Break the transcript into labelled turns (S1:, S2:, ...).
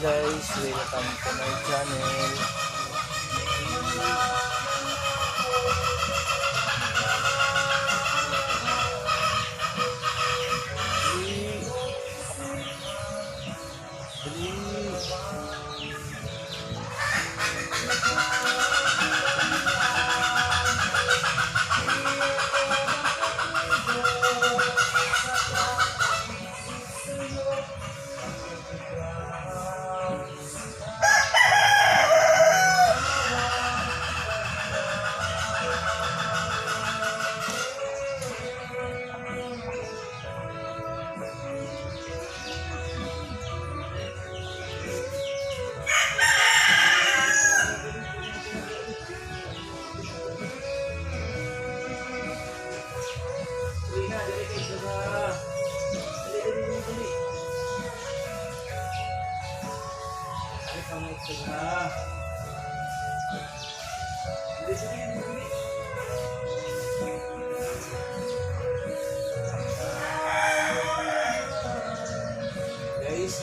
S1: Guys, welcome to my channel. Dali. Dali. Dali na, dali guys, dali. Dali, dali, dali, dali. Dali ka mo, dali. Dali, dali, dali, dali. Guys,